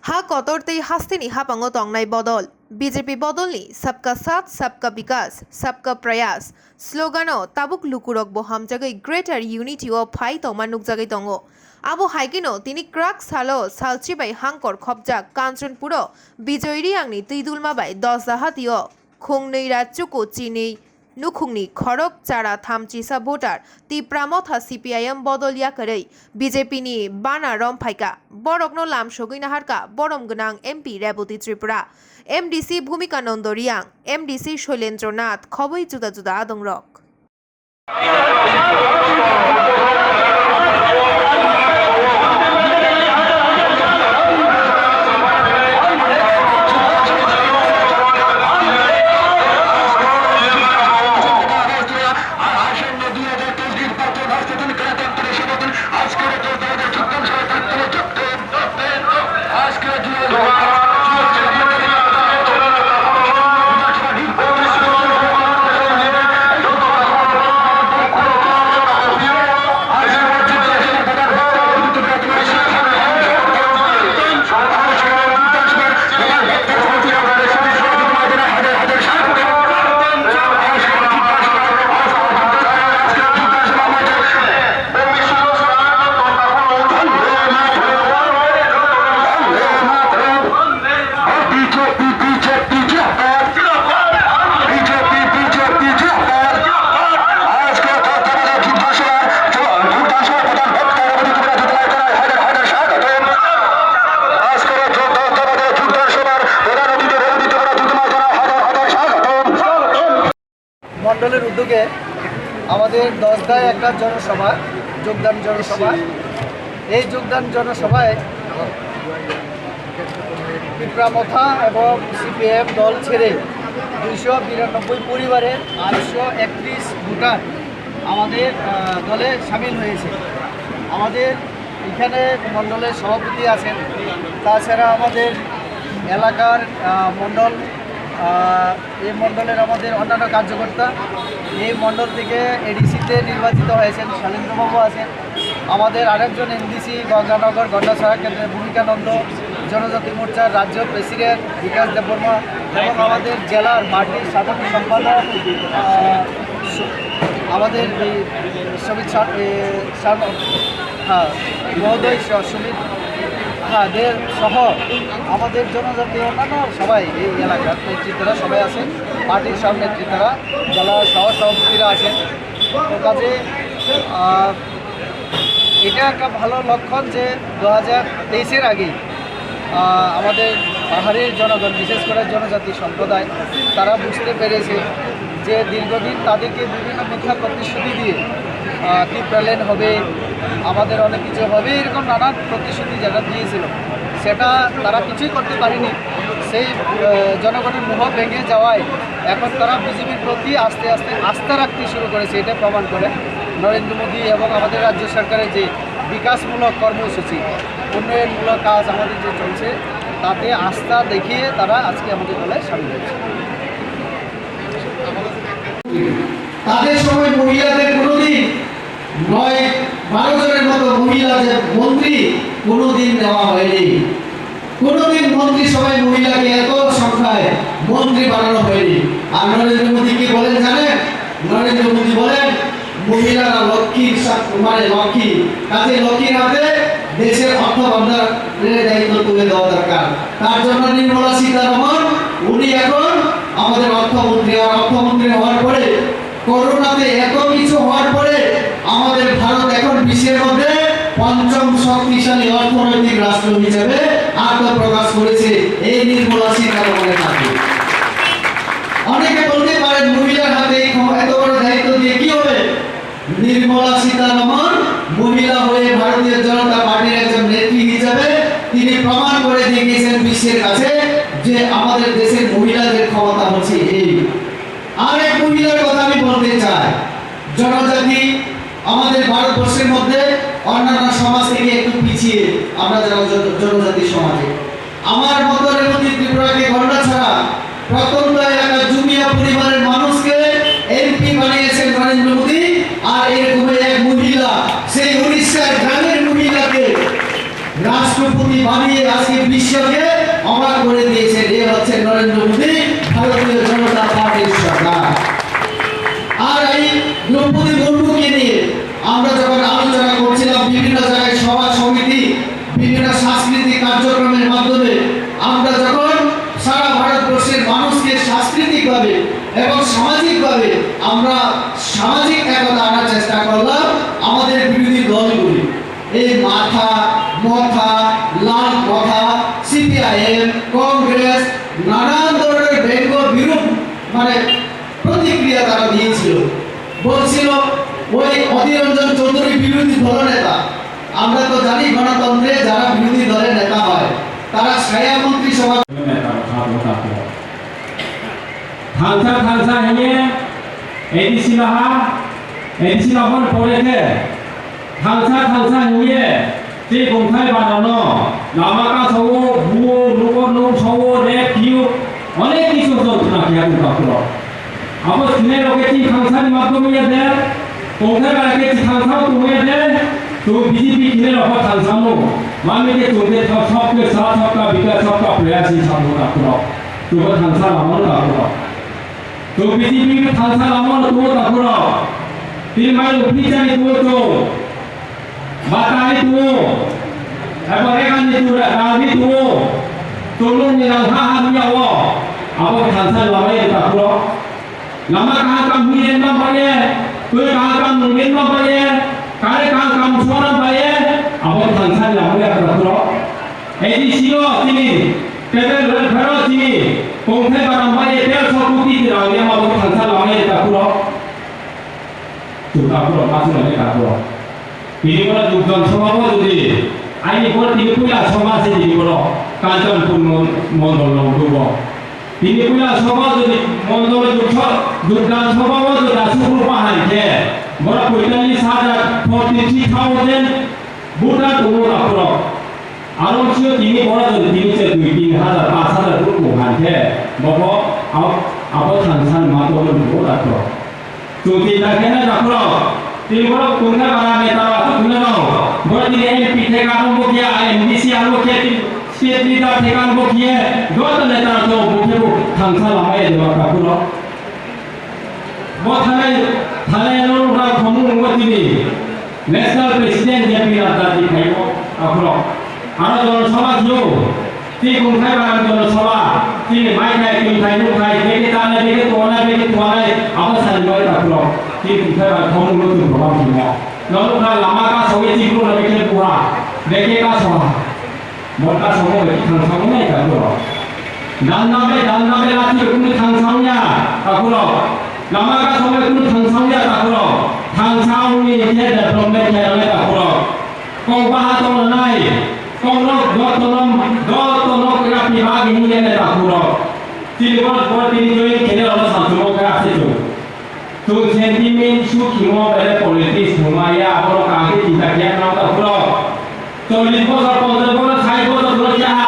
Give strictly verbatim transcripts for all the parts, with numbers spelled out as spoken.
Ha kotor tei hasteni hapango tongnai bodol. B J P bodolni Sabka Saath, Sabka Vikas, Sabka Prayas slogano tabuk lukurok bo hamjagwi Greater Unity o phai tongma nukjagwi tongo. Abo hai kheno tini kwrak salo salchi bai hangkor khopjak Kanchanpuro Bijoy Reangni twidulma bai Dosda hatio khungnwi ra chuku chinwi nukhungni khorok chara thamchisa voter Tipra Motha C P I M bodol yakarwi B J P ni bana rom phaikha. Borokno lam sogwi naharkha borom gwnang M P Reboti Tripura, M D C Bhumika Nando Reang, M D C Shoilendra Nath khobwi juda juda adongrok. মণ্ডলের উদ্যোগে আমাদের দশদায় একটা জনসভা, যোগদান জনসভা। এই যোগদান জনসভায় ত্রিপুরা মথা এবং সিপিএম দল ছেড়ে দুইশো বিরানব্বই পরিবারের আটশো একত্রিশ ভোটার আমাদের, আহ, দলে সামিল হয়েছে। আমাদের এখানে মণ্ডলের সভাপতি আছেন, তাছাড়া আমাদের এলাকার, আহ, মণ্ডল, আহ, এই মণ্ডলের আমাদের অন্যান্য কার্যকর্তা, এই মণ্ডল থেকে এডিসিতে নির্বাচিত হয়েছেন শৈলেন্দ্রবাবু আছেন, আমাদের আরেকজন এমডিসি গঙ্গানগর গন্ডাছড়া কেন্দ্রের ভূমিকানন্দ, জনজাতি মোর্চার রাজ্য প্রেসিডেন্ট বিকাশ দেববর্মা এবং আমাদের জেলার পার্টির সাধারণ সম্পাদক, আহ, সু-, আমাদের এই সুমিত সা-, এ, সার-, হ্যাঁ, মহোদয় স-, সুমিত, হ্যাঁ, দের সহ আমাদের জনজাতি অন্যান্য সবাই এই এলাকার নেতৃত্বরা সবাই আছেন, পার্টির সব নেতৃত্বরা, জেলা সহ সভাপতিরা আছেন। তো কাজে, আহ, এটা একটা ভালো লক্ষণ যে দু হাজার তেইশের আগে, আহ, আমাদের পাহাড়ের জনগণ, বিশেষ করে জনজাতি সম্প্রদায়, তারা বুঝতে পেরেছে যে দীর্ঘদিন তাদেরকে বিভিন্ন মিথ্যা প্রতিশ্রুতি দিয়ে, আহ, টিউবওয়েল হবে, আমাদের অনেক কিছু হবে, এরকম নানান প্রতিশ্রুতি যেটা দিয়েছিল, সেটা তারা কিছুই করতে পারেনি। সেই, আহ, জনগণের মোহ ভেঙে যাওয়ায় এখন তারা বিজেপির প্রতি আস্তে আস্তে আস্থা রাখতে শুরু করেছে। এটা প্রমাণ করে নরেন্দ্র মোদী এবং আমাদের রাজ্য সরকারের যে বিকাশমূলক কর্মসূচি, উন্নয়নমূলক কাজ আমাদের যে চলছে, তাতে আস্থা দেখিয়ে তারা আজকে আমাদের দলে সামিল হয়েছে। তাদের সময় মহিলাদের কোনোদিন নয় বারো জনের মতো মহিলা যে মন্ত্রী কোনোদিন দেওয়া হয়নি। কোনোদিন মন্ত্রিসভায় মহিলাকে এত সংখ্যায় মন্ত্রী বানানো হয়নি। আর নরেন্দ্র মোদী কি বলেন জানেন? নরেন্দ্র মোদী বলেন, "মহিলারা লক্ষ্মীর সা-, মানে লক্ষ্মী, কাজে লক্ষ্মীর হাতে দেশের অর্থ ভাণ্ডারের দায়িত্ব তুলে দেওয়া দরকার।" তার জন্য নির্মলা সীতারমণ উনি এখন আমাদের অর্থমন্ত্রী। আর অর্থমন্ত্রী হওয়ার পরে করোনাতে এত কিছু হওয়ার পরে আমাদের ভারত এখন বিশ্বের মধ্যে পঞ্চম শক্তিশালী অর্থনৈতিক রাষ্ট্র হিসেবে আত্মপ্রকাশ করেছে এই নির্মলা সীতারমণের হাতে। অনেকে বলতে পারেন, "মহিলার হাতে এই ক্ষম-, এত বড় দায়িত্ব দিয়ে কি হবে?" নির্মলা সীতারমণ মহিলা হয়ে ভারতীয় জনতা পার্টির একজন নেত্রী হিসেবে তিনি প্রমাণ করে দিয়ে গেছেন বিশ্বের কাছে যে আমাদের দেশের মহিলাদের ক্ষমতা হচ্ছে এই। আরেক মহিলার কথা আমি বলতে চাই, জনজাতি আমাদের ভারতবর্ষের মধ্যে অন্যান্য সমাজ থেকে একটু পিছিয়ে আমরা যারা জন-, জনজাতি সমাজে। আমার মতো রেবতী ত্রিপুরাকে গন্ডাছড়া প্রত্যন্ত এলাকার জুমিয়া পরিবারের মানুষকে এমপি বানিয়েছেন নরেন্দ্র মোদী। আর এরকম এক মহিলা, সেই উড়িষ্যার গ্রামের মহিলাকে রাষ্ট্রপতি বানিয়ে আজকে বিশ্ব বিশ্বকে অবাক করে দিয়েছে। এ হচ্ছে নরেন্দ্র মোদী, ভারতীয় জনতা পার্টির সরকার। আর এই দ্রৌপদী মুর্মুকে নিয়ে আমরা যখন আলোচনা করছিলাম, বিভিন্ন জায়গায় সভা সমিতি, বিভিন্ন সাংস্কৃতিক কার্যক্রমের মাধ্যমে আমরা যখন সারা ভারতবর্ষের মানুষকে সাংস্কৃতিকভাবে এবং সামাজিকভাবে আমরা সামাজিক একতা আনার চেষ্টা করলাম, আমাদের বিরোধী দলগুলি এই মাথা, মথা, লাল মথা, সিপিআইএম, কংগ্রেস, নানান ধরনের ব্যঙ্গ বিরূপ মানে প্রতিক্রিয়া তারা দিয়েছিল। বলছিল, "ওই অধীর রঞ্জন চৌধুরী বিরোধী দলনেতা।" আমরা তো জানি গণতন্ত্রে যারা বিরোধী দলের নেতা হয়, তারা ছায়া মন্ত্রিসভা Thangsa thangsa hiye A D C laha, A D C lahon pore khe thangsa thangsa hiye tei kongthai barano lama kasao buo, nukor nuk sao, rep, hiyo, onek kisu jontona kheya tong takhuro. Abo sinai rok khe tei thangsa ni matwm ya de, kongthai bara khe tei thangsa tong ya de, to B J P khinai rok thangsa mo, mami khe tong khe tha-, sabke saath sabka vikas sabka prayas hi sabka takhuro. To thangsa lama no takhuro. To B J P thangsa lama no tuo takhuro. Tini mai no pisa ni tuo to. Bata ni tuo. Abo rega ni tuo, rang ni tuo. Tulung ni rang ha ha ni yawo. Abo thangsa lama ye takhuro. Lama kaham kam hui ren ma baye. Tui kaham kam nung ren ma baye. Kare kaham kam sona baye. Abo thangsa lama ye takhuro. A D C o tini, table welfare o tini, kongthai baram bai ye tel so kuti rang ya ma bo thangsa lama ye takhuro. Tu takhuro, ma suna ye takhuro. Tini bono dukjan sobha bo jodi, aini bono tini puila sobha se tini bono Kanchanpur mon-, mondol nong dubo. Tini puila sobha jodi mondol dukso-, dukjan sobha bo jodi asuk rupa hai khe, bono poitallis hajar, forty three thousand voter tongo takhuro. Aro sio tini bora jodi tini se dui tin hajar, pash hajar group bo han khe, bobo abo, abo thangsan ma tongwi bo dakro. Chwng tin ta khe na dakro. Tini bora kunna bara neta ba to kunna no. Bora tini M P theka no bo kya, M D C abo kya, tini state leader theka no bo kya, joto neta to bo khe bo thangsa lama ya de ba dakro. Bo thanai, thanai ano rang khomung wngwi tini National President J P Nadda twi phaio aphuru. Ano Jonosabha thio, tei kungthai barang Jonosabha, tini mai thai, twi thai, nuk thai, beke tanai, beke tuanai, beke tuanai, abo sani bai aphuru. Tini kungthai barang khomung no twi program thimo. Nokha lama ka sogwi tibru na beke buha, beke ka soha. Bota somo bai thangsa wngnai takhuro. Danda bai, danda bai lati kunu thangsa wngya takhuro. Lama ka somo kunu thangsa wngya takhuro. Thangsa wngni khe development khe rwnai takhuro. Kok baha tong nai, kok nok jotono, jotono kira pi bagi hinge nai takhuro. Tini bot bot tini join kene rok sansumo khe ase chung. Chwng sentiment su khimo bele politics thwngma ya, abono kaham khe chinta khe nang ta phuro. Chollish bosor, ponchash bosor, sait bosor phuro kya ha?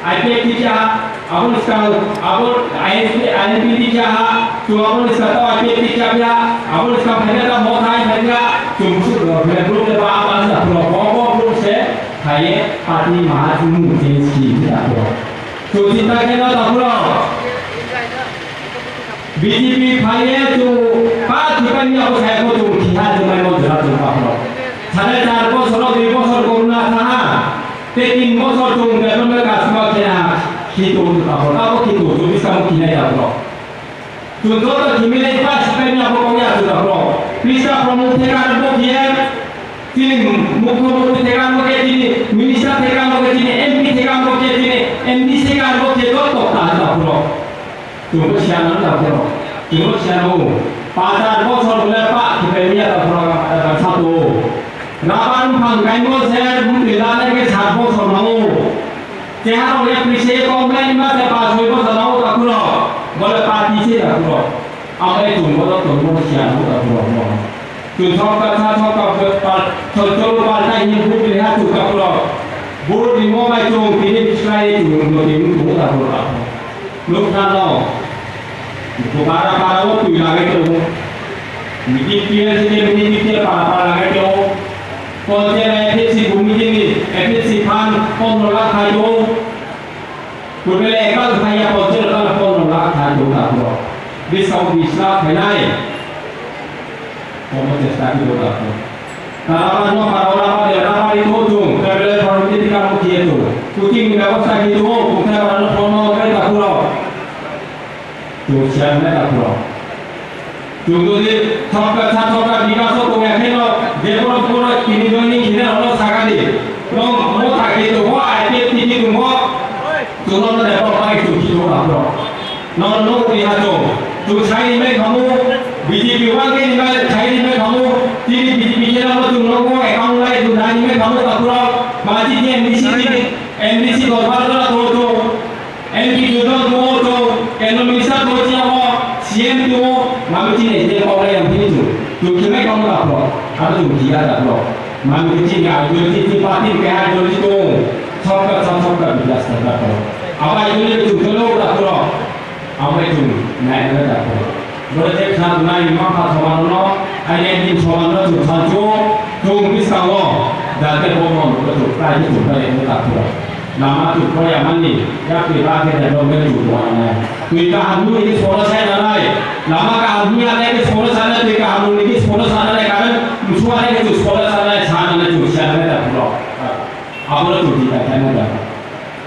I P F T kya ha? Abo skang, abo I S P, I N P T kya ha? Chwng abo skang ta I P F T kya kya? Abo skang phaina ta mo thai phaina, chwng su do phai group le ba ba sa phuro, bo bo group se phai party maha chwng change ki ta phuro. Chwng chinta khe nang ta phuro. B J P phaiye chwng pa thwipani abo sai bo chwng khiha chwng mai bo jora chwng pa phano. Sare char bosor, dui bosor corona thaha. Tei tin bosor chwng development kaam chwng khe ha. Khitu pa phano. Abo khitu chwng bisa mo khinai da phano. Chwng joto khimilai pa thwipani abo kongya chwng da phano. Krista pramuk theka bo khiye. Tini mukhyamantri theka bo khiye, tini minister theka bo khiye, tini M P theka bo khiye, tini M D C theka bo khiye, joto ta da phano. Chwngbo siya nang da phano. Chwngbo siya nango. Pachar bosor bole pa khipai miya da phano, eh, sato. Rabar buphang kaimo se mutwi lana khe sat bosor nango. Cheha rok ya prise kok nai ma se pa soi bosor nango da phano. Bole pa tise da phano. Amai chwngbo da chwngbo siya nango da phano. Chwng sokta sa sokta pa-, chol-, cholo palta hini buk leha chwng da phano. Boro ni mo bai chwng tini bislai chwng no tini chwng da phano. Nukha no, para para o twi lagai tongo. Meeting clear se ke meeting clear para para lagai tongo. Konse na F F C committee ni F F C fund pondro lakh khai tongo. Purbe le ekal thaya ponchis lakh, pondro lakh thai do ta pro. Bisau bis lakh thainai. Komo chesta ki do ta pro. Taraba no paro raba de raba ri to chung. Purbe le paro ki tika mo kiye to. Kuching ni byabosta ki to. Kuching raba no pono kai ta pro. Chung siya ne ta pro. Chung jodi sabka sath sabka bikas o tongya khe no, je kono kono tini joni khine hono sakadi. Nong mo thaki tongo, I P F T T tongo, chung no ne to pai chung ki tongo abo. Nong no ri ha chung. Chung sai ni mai khamu, B J P wang ke ni mai sai ni mai khamu, tini B J P khe no chung no ko account lai chung nai ni mai khamu ta pro. Ma ji ni M D C ni, M D C dorbar la to to. M P duijon tongo, to, kendro minister tongo, chiyamo C M tongo, mami chini je kok lai yang phini chung. Chung khimai kok no dapro, abo chung khiya dapro. Mami chini ideology, chini party ni keha ideology tongo. Sabka sath sabka bikas ta dapro. Abo ideology chung khelo dapro. Abo chung nai nai dapro. Boro je khna nai ma kha soman no, ai ne din soman no chung sancho, chung biskango, jate bomon ko chung kai chung kai dapro. Lama tu koya mani, yakni ba khe development tu koya nai. Twi kaham hwnwi soro sai nanai. Lama kaham hwnwi anai khe soro sai na twi kaham.